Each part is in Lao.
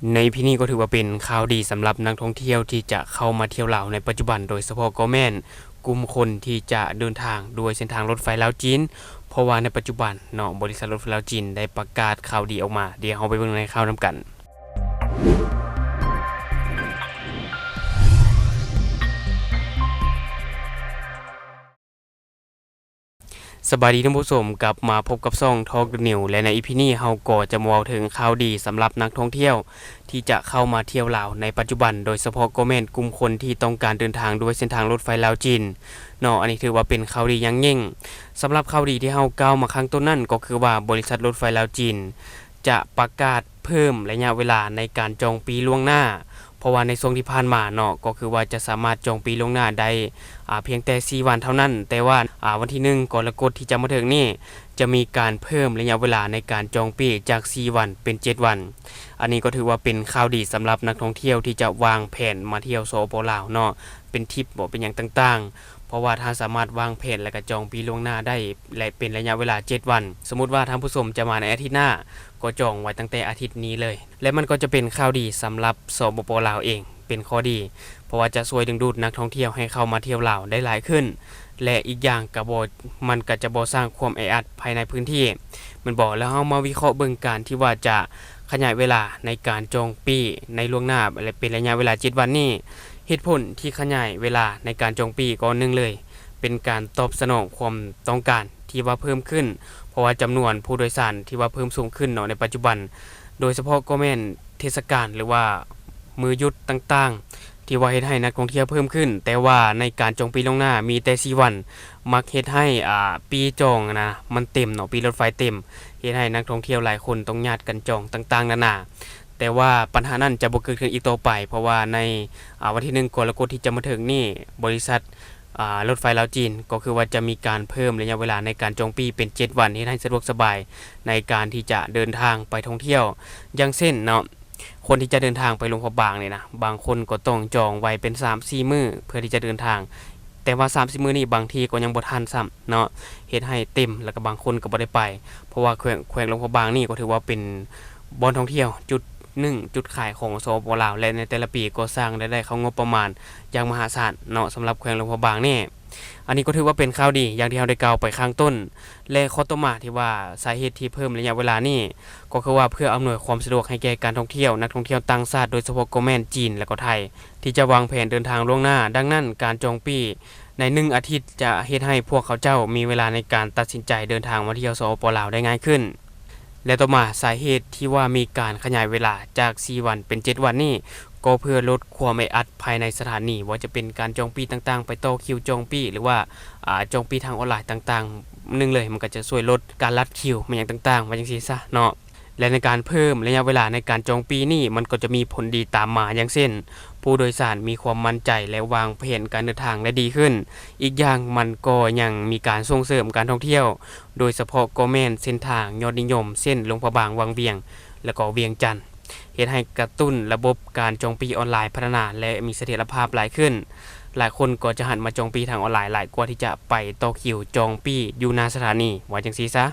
ໃນພີນີ້ກໍຖືວ່າເປັນຂ່າວດີສຳລັບນັກທ່ອງທ່ຽວທີ່ຈະເຂົ້າມາທ່ຽວລາວໃນປັດຈຸບັນ, ໂດຍສະເພາະກໍແມ່ນກຸ່ມຄົນທີ່ຈະເດີນທາງດ້ວຍເສັ້ນທາງລົດໄຟລາວ-ຈີນ, ເພາະວ່າໃນປັດຈຸບັນເນາະ ບໍລິສັດລົດໄຟລາວ-ຈີນໄດ້ປະກາດຂ່າວດີອອກມາ. ດຽວເຮົາໄປເບິ່ງໃນຂ່າວນຳກັນ. ສະບາຍດີທ່ານຜູ້ຊົມ, ກັບມາພົບກັບຊ່ອງ Talk the News ແລະ ໃນອີພີນີ້ເຮົາກໍຈະມາເວົ້າເຖິງຂ່າວດີສຳລັບນັກທ່ອງທ່ຽວທີ່ຈະເຂົ້າມາທ່ຽວລາວໃນປັດຈຸບັນ, ໂດຍສະເພາະກໍແມ່ນກຸ່ມຄົນທີ່ຕ້ອງການເດີນທາງດ້ວຍເສັ້ນທາງລົດໄຟລາວ-ຈີນເນາະ. ອັນນີ້ຖືວ່າເປັນຂ່າວດີຢ່າງຍິ່ງ. ສຳລັບຂ່າວດີທີ່ເຮົາກ່າວມາຂ້າງຕົ້ນນັ້ນ ກໍຄືວ່າບໍລິສັດລົດໄຟລາວ-ຈີນຈະປະກາດເພີ່ມໄລຍະເວລາໃນການຈອງປີ້ລ່ວງໜ້າ, ເພາະວ່າໃນຊ່ວງທີ່ຜ່ານມາເນາະ ກໍຄືວ່າຈະສາມາດຈອງປີ້ລ່ວງໜ້າໄດ້ ອາ ພຽງແຕ່ສີ່ວັນເທົ່ານັ້ນ, ແຕ່ວ່າ ອາ ວັນທີໜຶ່ງກໍລະກົດທີ່ຈະມາເຖິງນີ້ ຈະມີການເພີ່ມໄລຍະເວລາໃນການຈອງປີ້ຈາກສີ່ວັນເປັນເຈັດວັນ. ອັນນີ້ກໍຖືວ່າເປັນຂ່າວດີສຳລັບນັກທ່ອງທ່ຽວທີ່ຈະວາງແຜນມາທ່ຽວ ສປປ ລາວເນາະ, ເປັນທຣິບບໍ ເປັນຫຍັງຕ່າງໆ, ເພາະວ່າຖ້າສາມາດວາງແຜນ ແລະ ກະຈອງປີ້ລ່ວງໜ້າໄດ້ ແລະ ເປັນໄລຍະເວລາເຈັດວັນ, ສົມມຸດວ່າທ່ານຜູ້ຊົມຈະມາໃນອາທິດໜ້າ ກໍຈອງໄວ້ຕັ້ງແຕ່ອາທິດນີ້ເລີຍ. ແລະ ມັນກໍຈະເປັນຂ່າວດີສຳລັບ ສປປ ລາວເອງ ເປັນຂໍ້ດີ, ເພາະວ່າຈະຊ່ວຍດຶງດູດນັກທ່ອງທ່ຽວໃຫ້ເຂົ້າມາທ່ຽວລາວໄດ້ຫຼາຍຂຶ້ນ ແລະ ອີກຢ່າງກະບໍ່ ມັນກະຈະບໍ່ສ້າງຄວາມແອອັດພາຍໃນພື້ນທີ່ ແມ່ນບໍ່? ແລ້ວເຮົາມາວິເຄາະເບິ່ງການທີ່ວ່າຈະຂະຫຍາຍເວລາໃນການຈອງປີ້ໃນລ່ວງໜ້າ ແລະ ເປັນໄລຍະເວລາເຈັດວັນນີ້. ເຫດຜົນທີ່ຂະຫຍາຍເວລາໃນການຈອງປີ້ກໍໜຶ່ງເລີຍ ເປັນການຕອບສະໜອງຄວາມຕ້ອງການທີ່ວ່າເພີ່ມຂຶ້ນ, ເພາະວ່າຈຳນວນຜູ້ໂດຍສານທີ່ວ່າເພີ່ມສູງຂຶ້ນເນາະໃນປັດຈຸບັນ, ໂດຍສະເພາະກໍແມ່ນເທດສະການ ຫຼືວ່າມື້ຢຸດຕ່າງໆ ທີ່ວ່າເຮັດໃຫ້ນັກທ່ອງທ່ຽວເພີ່ມຂຶ້ນ. ແຕ່ວ່າໃນການຈອງປີ້ລ່ວງໜ້າມີແຕ່ສີ່ວັນ ມັກເຮັດໃຫ້ ອາ ປີ້ຈອງນະ ມັນເຕັມເນາະ, ປີ້ລົດໄຟເຕັມ, ເຮັດໃຫ້ນັກທ່ອງທ່ຽວຫຼາຍຄົນຕ້ອງຍາດກັນຈອງຕ່າງໆນານາ. ແຕ່ວ່າບັນຫານັ້ນຈະບໍ່ເກີດຂຶ້ນອີກຕໍ່ໄປ, ເພາະວ່າໃນ ອາ ວັນທີໜຶ່ງກໍລະກົດທີ່ຈະມາເຖິງນີ້ ບໍລິສັດ ອາ ລົດໄຟລາວ-ຈີນ ກໍຄືວ່າຈະມີການເພີ່ມໄລຍະເວລາໃນການຈອງປີ້ເປັນເຈັດວັນ, ເຮັດໃຫ້ສະດວກສະບາຍໃນການທີ່ຈະເດີນທາງໄປທ່ອງທ່ຽວ. ຢ່າງເຊັ່ນເນາະ ຄົນທີ່ຈະເດີນທາງໄປຫຼວງພະບາງນີ້ນະ, ບາງຄົນກໍຕ້ອງຈອງໄວ້ເປັນສາມສີ່ມື້ເພື່ອທີ່ຈະເດີນທາງ, ແຕ່ວ່າສາມສີ່ມື້ນີ້ບາງທີກໍຍັງບໍ່ທັນຊ້ຳເນາະ, ເຮັດໃຫ້ເຕັມ ແລ້ວກໍບາງຄົນກໍບໍ່ໄດ້ໄປ, ເພາະວ່າແຂວງ ແຂວງຫຼວງພະບາງນີ້ກໍຖືວ່າເປັນບ່ອນທ່ອງທ່ຽວຈຸດໜຶ່ງ ຈຸດຂາຍຂອງ ສປປ ລາວ ແລະ ໃນແຕ່ລະປີກໍສ້າງລາຍໄດ້ເຂົ້າງົບປະມານຢ່າງມະຫາສານເນາະ ສຳລັບແຂວງຫຼວງພະບາງນີ້. ອັນນີ້ກໍຖືວ່າເປັນຂ່າວດີຢ່າງທີ່ເຮົາໄດ້ກ່າວໄປຂ້າງຕົ້ນ. ແລະ ຂໍ້ຕໍ່ມາທີ່ວ່າສາເຫດທີ່ເພີ່ມໄລຍະເວລານີ້ ກໍຄືວ່າເພື່ອອຳນວຍຄວາມສະດວກໃຫ້ແກ່ການທ່ອງທ່ຽວ, ນັກທ່ອງທ່ຽວຕ່າງຊາດ, ໂດຍສະເພາະກໍແມ່ນຈີນ ແລະ ກໍໄທ ທີ່ຈະວາງແຜນເດີນທາງລ່ວງໜ້າ. ດັ່ງນັ້ນ ການຈອງປີ້ໃນໜຶ່ງອາທິດຈະເຮັດໃຫ້ພວກເຂົາເຈົ້າມີເວລາໃນການຕັດສິນໃຈເດີນທາງມາທ່ຽວ ສປປ ລາວ ໄດ້ງ່າຍຂຶ້ນ. ແລະ ຕໍ່ມາ ສາເຫດທີ່ວ່າມີການຂະຫຍາຍເວລາຈາກສີ່ວັນເປັນເຈັດວັນນີ້ ກໍເພື່ອລົດຄວາມແອອັດພາຍໃນສະຖານີ, ບໍ່ວ່າຈະເປັນການຈອງປີ້ຕ່າງໆ, ໄປຕໍ່ຄິວຈອງປີ້ ຫຼືວ່າ ອາ ຈອງປີ້ທາງອອນລາຍຕ່າງໆ, ໜຶ່ງເລີຍ ມັນກໍຈະຊ່ວຍລົດການລັດຄິວ ແມ່ນຫຍັງຕ່າງໆ ວ່າຈັ່ງຊີ້ຊະເນາະ. ແລະ ໃນການເພີ່ມໄລຍະເວລາໃນການຈອງປີ້ນີ້ ມັນກໍຈະມີຜົນດີຕາມມາ, ຢ່າງເຊັ່ນ ຜູ້ໂດຍສານມີຄວາມໝັ້ນໃຈ ແລະ ວາງແຜນການເດີນທາງໄດ້ດີຂຶ້ນ. ອີກຢ່າງ ມັນກໍຍັງມີການສົ່ງເສີມການທ່ອງທ່ຽວ, ໂດຍສະເພາະກໍແມ່ນເສັ້ນທາງຍອດນິຍົມ ເຊັ່ນ ຫຼວງພະບາງ, ວັງວຽງ ແລະ ກໍວຽງຈັນ, ເຮັດໃຫ້ກະຕຸ້ນລະບົບການຈອງປີ້ອອນລາຍພັດທະນາ ແລະ ມີສະຖຽນລະພາບຫຼາຍຂຶ້ນ. ຫຼາຍຄົນກໍຈະຫັນມາຈອງປີ້ທາງອອນລາຍຫຼາຍກວ່າທີ່ຈະໄປຕໍ່ຄິວຈອງປີ້ຢູ່ໜ້າສະຖານີ, ວ່າຈັ່ງຊີ້ຊະ.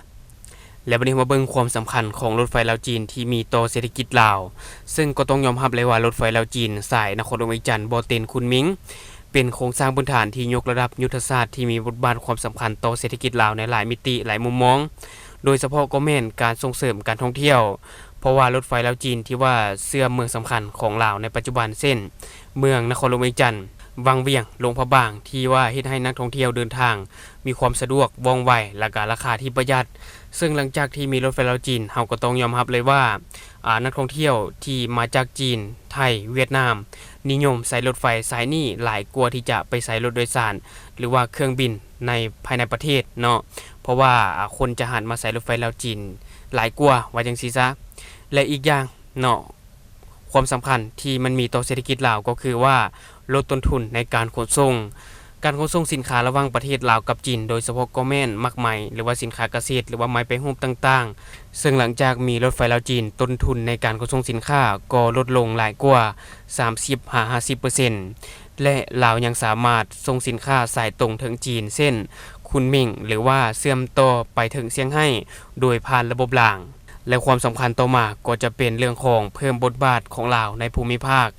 ແລະ ບັດນີ້ເຮົາມາເບິ່ງຄວາມສຳຄັນຂອງລົດໄຟລາວ-ຈີນທີ່ມີຕໍ່ເສດຖະກິດລາວ, ເຊິ່ງກໍຕ້ອງຍອມຮັບເລີຍວ່າລົດໄຟລາວ-ຈີນສາຍນະຄອນຫຼວງວຽງຈັນ ບໍ່ເຕັນ ຄຸນໝິງ ເປັນໂຄງສ້າງພື້ນຖານທີ່ຍົກລະດັບຍຸດທະສາດທີ່ມີບົດບາດຄວາມສຳຄັນຕໍ່ເສດຖະກິດລາວໃນຫຼາຍມິຕິ, ຫຼາຍມຸມມອງ, ໂດຍສະເພາະກໍແມ່ນການສົ່ງເສີມການທ່ອງທ່ຽວ, ເພາະວ່າລົດໄຟລາວ-ຈີນທີ່ວ່າເຊື່ອມເມືອງສຳຄັນຂອງລາວໃນປັດຈຸບັນ ເຊັ່ນ ເມືອງນະຄອນຫຼວງວຽງຈັນ, ວັງວຽງ, ຫຼວງພະບາງ, ທີ່ວ່າເຮັດໃຫ້ນັກທ່ອງທ່ຽວເດີນທາງມີຄວາມສະດວກ, ວ່ອງໄວ ແລະ ກະລາຄາທີ່ປະຢັດ. ເຊິ່ງຫຼັງຈາກທີ່ມີລົດໄຟລາວ-ຈີນ, ເຮົາກໍຕ້ອງຍອມຮັບເລີຍວ່າ ອາ ນັກທ່ອງທ່ຽວທີ່ມາຈາກຈີນ, ໄທ, ຫວຽດນາມ ນິຍົມໃຊ້ລົດໄຟສາຍນີ້ຫຼາຍກວ່າທີ່ຈະໄປໃຊ້ລົດໂດຍສານ ຫຼືວ່າເຄື່ອງບິນໃນ ພາຍໃນປະເທດເນາະ, ເພາະວ່າ ອາ ຄົນຈະຫັນມາໃຊ້ລົດໄຟລາວ-ຈີນຫຼາຍກວ່າ ວ່າຈັ່ງຊີ້ຊະ. ແລະ ອີກຢ່າງເນາະ ຄວາມສຳຄັນທີ່ມັນມີຕໍ່ເສດຖະກິດລາວກໍຄືວ່າ ລົດຕົ້ນທຶນໃນການຂົນສົ່ງ. ການຂົນສົ່ງສິນຄ້າລະຫວ່າງປະເທດລາວກັບຈີນ, ໂດຍສະເພາະກໍແມ່ນໝາກໄມ້ ຫຼືວ່າສິນຄ້າກະເສດ ຫຼືວ່າໄມ້ແປຮູບຕ່າງໆ, ເຊິ່ງຫຼັງຈາກມີລົດໄຟລາວ-ຈີນ, ຕົ້ນທຶນໃນການຂົນສົ່ງສິນຄ້າກໍລົດລົງຫຼາຍກວ່າສາມສິບຫາຫ້າສິບເປີເຊັນ ແລະ ລາວຍັງສາມາດສົ່ງສິນຄ້າສາຍຕົງເຖິງຈີນ ເຊັ່ນ ຄຸນໝິງ ຫຼືວ່າເຊື່ອມຕໍ່ໄປເຖິງຊຽງໄຮ້ໂດຍຜ່ານລະບົບລາງ. ແລະ ຄວາມສຳຄັນຕໍ່ມາກໍຈະເປັນເລື່ອງຂອງເພີ່ມບົດບາດຂອງລາວໃນພູມິພາກ.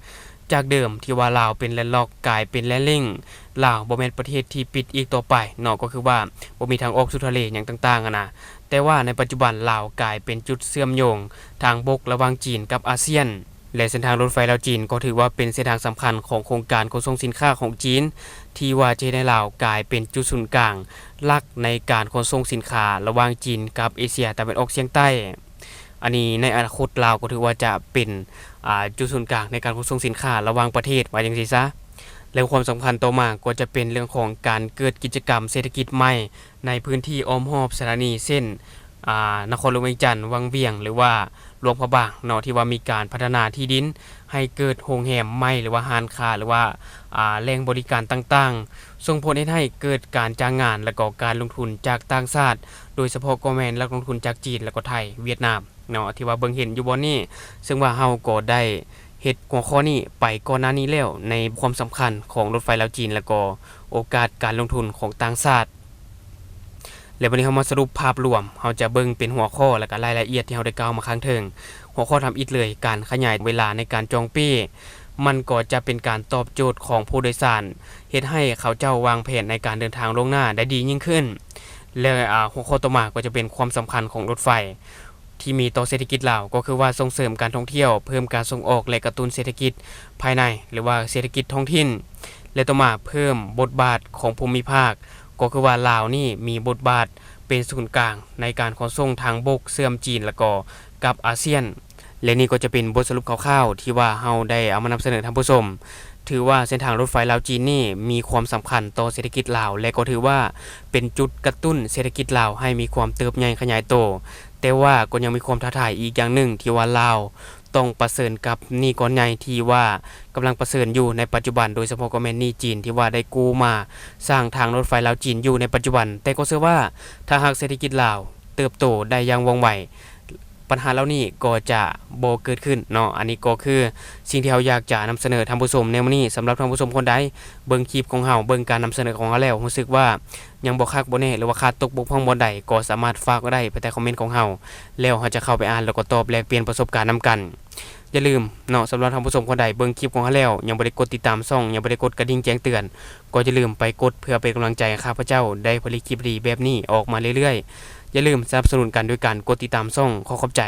ຈາກເດີມທີ່ວ່າລາວເປັນແລນລັອກ ກາຍເປັນແລນລິ້ງ, ລາວບໍ່ແມ່ນປະເທດທີ່ປິດອີກຕໍ່ໄປເນາະ, ກໍຄືວ່າບໍ່ມີທາງອອກສູ່ທະເລຫຍັງຕ່າງໆຫັ້ນນະ. ແຕ່ວ່າໃນປັດຈຸບັນລາວກາຍເປັນຈຸດເຊື່ອມໂຍງທາງບົກລະຫວ່າງຈີນກັບອາຊຽນ. ແລະ ເສັ້ນທາງລົດໄຟລາວຈີນກໍຖືວ່າເປັນເສັ້ນທາງສຳຄັນຂອງໂຄງການຂົນສົ່ງສິນຄ້າຂອງຈີນ ທີ່ວ່າຈະເຮັດໃຫ້ລາວກາຍເປັນຈຸດສູນກາງຫຼັກໃນການຂົນສົ່ງສິນຄ້າລະຫວ່າງຈີນກັບເອເຊຍຕາເວັນອອກສຽງໃຕ້. ອັນນີ້ໃນອະນາຄົດລາວກໍຖືວ່າຈະເປັນ ອ່າ ຈຸດສູນກາງໃນການຂົນສົ່ງສິນຄ້າລະຫວ່າງປະເທດ ວ່າຈັ່ງຊີ້ຊະ. ແລະ ຄວາມສຳຄັນຕໍ່ມາກໍຈະເປັນເລື່ອງຂອງການເກີດກິດຈະກຳເສດຖະກິດໃໝ່ ໃນພື້ນທີ່ອ້ອມຮອບສະຖານີ ເຊັ່ນ ອ່າ ນະຄອນຫຼວງວຽງຈັນ, ວັງວຽງ ຫຼືວ່າຫຼວງພະບາງເນາະ ທີ່ວ່າມີການພັດທະນາທີ່ດິນໃຫ້ເກີດໂຮງແຮມໃໝ່ ຫຼືວ່າຮ້ານຄ້າ ຫຼືວ່າ ອ່າ ແຫຼ່ງບໍລິການຕ່າງໆ, ສົ່ງຜົນເຮັດໃຫ້ເກີດການຈ້າງງານ ແລະ ກໍການລົງທຶນຈາກຕ່າງຊາດ, ໂດຍສະເພາະກໍແມ່ນນັກລົງທຶນຈາກຈີນ ແລະ ກໍໄທ, ຫວຽດນາມເນາະ ທີ່ວ່າເບິ່ງເຫັນຢູ່ບ່ອນນີ້. ເຊິ່ງວ່າເຮົາກໍໄດ້ເຮັດຫົວຂໍ້ນີ້ໄປກ່ອນໜ້ານີ້ແລ້ວ ໃນຄວາມສຳຄັນຂອງລົດໄຟລາວຈີນ ແລະ ກໍໂອກາດການລົງທຶນຂອງຕ່າງຊາດ. ແລະ ບັດນີ້ເຮົາມາສະຫຼຸບພາບລວມ, ເຮົາຈະເບິ່ງເປັນຫົວຂໍ້ ແລະ ກະລາຍລະອຽດທີ່ເຮົາໄດ້ກ່າວມາຂ້າງເທິງ. ຫົວຂໍ້ທຳອິດເລີຍ, ການຂະຫຍາຍເວລາໃນການຈອງເປ້ ມັນກໍຈະເປັນການຕອບໂຈດຂອງຜູ້ໂດຍສານ, ເຮັດໃຫ້ເຂົາເຈົ້າວາງແຜນໃນການເດີນທາງລ່ວງໜ້າໄດ້ດີຍິ່ງຂຶ້ນ. ແລະ ອາ ຫົວຂໍ້ຕໍ່ມາກໍຈະເປັນຄວາມສຳຄັນຂອງລົດໄຟ ທີ່ມີຕໍ່ເສດຖະກິດລາວ ກໍຄືວ່າສົ່ງເສີມການທ່ອງທ່ຽວ, ເພີ່ມການສົ່ງອອກ ແລະ ກະຕຸ້ນເສດຖະກິດພາຍໃນ ຫຼືວ່າເສດຖະກິດທ້ອງຖິ່ນ. ແລະ ຕໍ່ມາເພີ່ມບົດບາດຂອງພູມິພາກ ກໍຄືວ່າລາວນີ້ມີບົດບາດເປັນສູນກາງໃນການຂົນສົ່ງທາງບົກເຊື່ອມຈີນ ແລະ ກໍກັບອາຊຽນ. ແລະ ນີ້ກໍຈະເປັນບົດສະຫຼຸບຄ່າວໆ ທີ່ວ່າເຮົາໄດ້ເອົາມານຳສະເໜີທ່ານຜູ້ຊົມ. ຖືວ່າເສັ້ນທາງລົດໄຟລາວຈີນນີ້ມີຄວາມສຳຄັນຕໍ່ເສດຖະກິດລາວ ແລະ ກໍຖືວ່າເປັນຈຸດກະຕຸ້ນເສດຖະກິດລາວໃຫ້ມີຄວາມເຕີບໃຫຍ່ຂະຫຍາຍໂຕ. ແຕ່ວ່າກໍຍັງມີຄວາມທ້າທາຍອີກຢ່າງໜຶ່ງ ທີ່ວ່າລາວຕ້ອງປະເຊີນກັບໜີ້ກ້ອນໃຫຍ່ທີ່ວ່າກຳລັງປະເຊີນຢູ່ໃນປັດຈຸບັນ, ໂດຍສະເພາະກໍແມ່ນໜີ້ຈີນທີ່ວ່າໄດ້ກູ້ມາສ້າງທາງລົດໄຟລາວຈີນຢູ່ໃນປັດຈຸບັນ. ແຕ່ກໍເຊື່ອວ່າຖ້າຫາກເສດຖະກິດລາວເຕີບໂຕໄດ້ຢ່າງວ່ອງໄວ, ບັນຫາເຫຼົ່ານີ້ກໍຈະບໍ່ເກີດຂຶ້ນເນາະ. ອັນນີ້ກໍຄືສິ່ງທີ່ເຮົາຢາກຈະນຳສະເໜີທ່ານຜູ້ຊົມໃນມື້ນີ້. ສຳລັບທ່ານຜູ້ຊົມຄົນໃດເບິ່ງຄລິບຂອງເຮົາ, ເບິ່ງການນຳສະເໜີຂອງເຮົາແລ້ວ ຮູ້ສຶກວ່າຍັງບໍ່ຄັກບໍ່ແນ່ ຫຼືວ່າຂາດຕົກບົກຜ່ອງບ່ອນໃດ, ກໍສາມາດຝາກໄວ້ໄດ້ພາຍໃຕ້ຄອມເມັນຂອງເຮົາ, ແລ້ວເຮົາຈະເຂົ້າໄປອ່ານ ແລ້ວກໍຕອບແລກປ່ຽນປະສົບການນຳກັນ. ຢ່າລືມເນາະ, ສຳລັບທ່ານຜູ້ຊົມຄົນໃດເບິ່ງຄລິບຂອງເຮົາແລ້ວ ຍັງບໍ່ໄດ້ກົດຕິດຕາມຊ່ອງ, ຍັງບໍ່ໄດ້ກົດກະດິ່ງແຈ້ງເຕືອນ, ກໍຢ່າລືມໄປກົດເພື່ອເປັນກຳລັງໃຈໃຫ້ຂ້າພະເຈົ້າໄດ້ຜະລິດຄລິບດີໆແບບນີ້ອອກມາເລື້ອຍໆ. ຢ່າລືມສະໜັບສະໜູນກັນໂດຍການກົດຕິດຕາມຊ່ອງ. ຂໍຂອບໃຈ.